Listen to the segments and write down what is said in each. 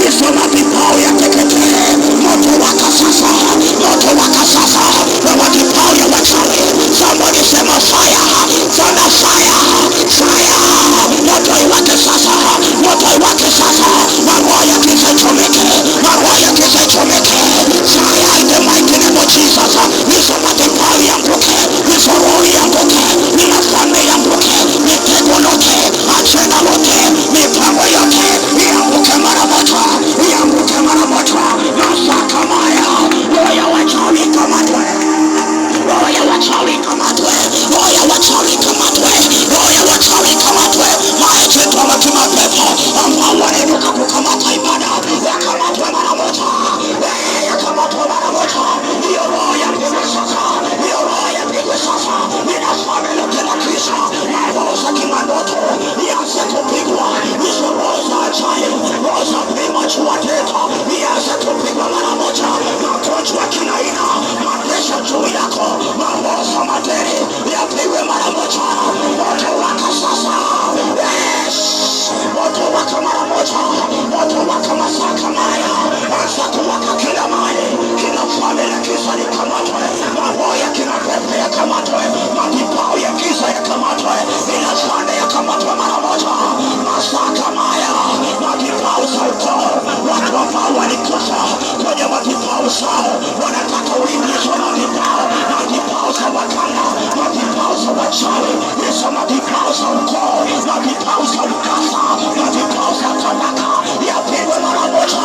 Hizo madhabahu yateketee. Moto waka sasa, moto waka sasa, wa madhabahu ya wachawi. Somebody sema fire, sema fire, fire. Moto iwake sasa, moto iwake sasa. Maroho ya giza ichomeke, maroho ya giza ichomeke. Fire in the mighty name of Jesus. Hizo madhabahu ianguke, hizo roho ianguke, mafalme ianguke, mitego lote, ajenda lote, mipango yote ianguke mara moja, ianguke mara moja. Masaka maya, roho ya wachawi ikamatwe, roho ya wachawi ikamatwe, roho ya wachawi ikamatwe, roho ya wachawi ikamatwe. Maagent wa kimapepo ambao wanainuka kukamata ibada yakamatwe mara moja, yakamatwe mara moja. Hiyo roho yapigwe sasa, hiyo roho yapigwe sasa. Inafanya lote la giza, maroho za kimandoto ianze kupigwa, hizo roho za ajabu, roho za premature death ianze kupigwa mara moja. Magonjwa kila aina, mapresha juu yako, maroho za madeni yapigwe mara moja. Moto waka sasa, yes, moto waka mara moja, moto waka masaka maya, anza kuwaka kila mahali, kila familia giza likamatwe, maroho ya kimapepo yakamatwe, madhabahu ya giza yakamatwe, inafanya yakamatwe mara moja. Masaka maya, madhabahu za ukoo, watu ambao walikufa kwenye madhabahu zao wanataka uingizwe madhabahu, madhabahu za waganga, madhabahu za wachawi, hizo madhabahu za ukoo, madhabahu za ukasa, madhabahu za talaka yapigwe mara moja,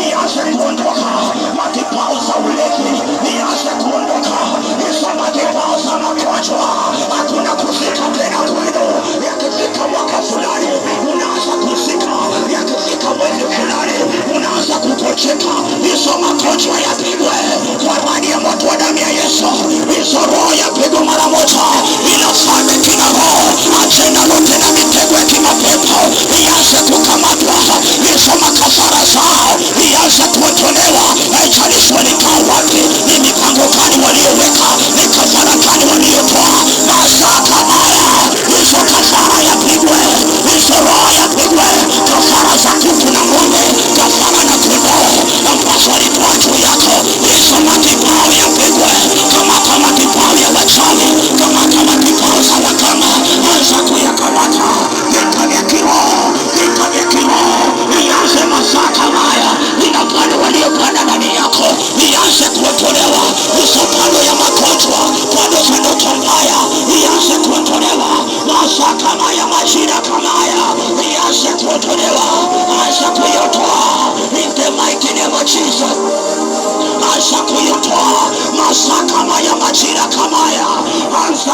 ianze kuondoka. Madhabahu za ulevi ianze kuondoka, hizo madhabahu za magonjwa, hakuna kuzika tena kwenu. Yakifika mwaka fulani unaanza kuzika, yakifika mwezi fulani unaanza kugonjeka. Hizo magonjwa yapigwe kwa radi ya moto wa damu ya Yesu. Hizo roho yapigwe mara moja, inafanya kila roho ajenda lote na mitego ya kimapepo ianze kukamatwa, hizo makafara zao ianze kuondolewa. Haijalishi walikaa wapi, ni mipango gani walioweka, ni kafara gani waliotoa. Masaka haya, hizo kafara yapigwe, hizo roho yapigwe, kafara za kuku na ng'ombe, kafara na kondoo ambazo walitoa juu yako, hizo madhabahu yapigwe. Kamata madhabahu ya wachawi, kamata madhabahu za waganga, anza kuyakamata. Vita vya kiroho, vita vya kiroho ianze masaka haya, inapanda waliopanda ndani yako ianze kuondolewa. Hizo pando ya magonjwa, pando za ndoto mbaya ianze kuondolewa. Masaka haya, majira kama haya ianze kuondolewa, anza kuyotoa in the mighty name of Jesus. Anza kuyotoa masaka haya, majira kama haya, anza.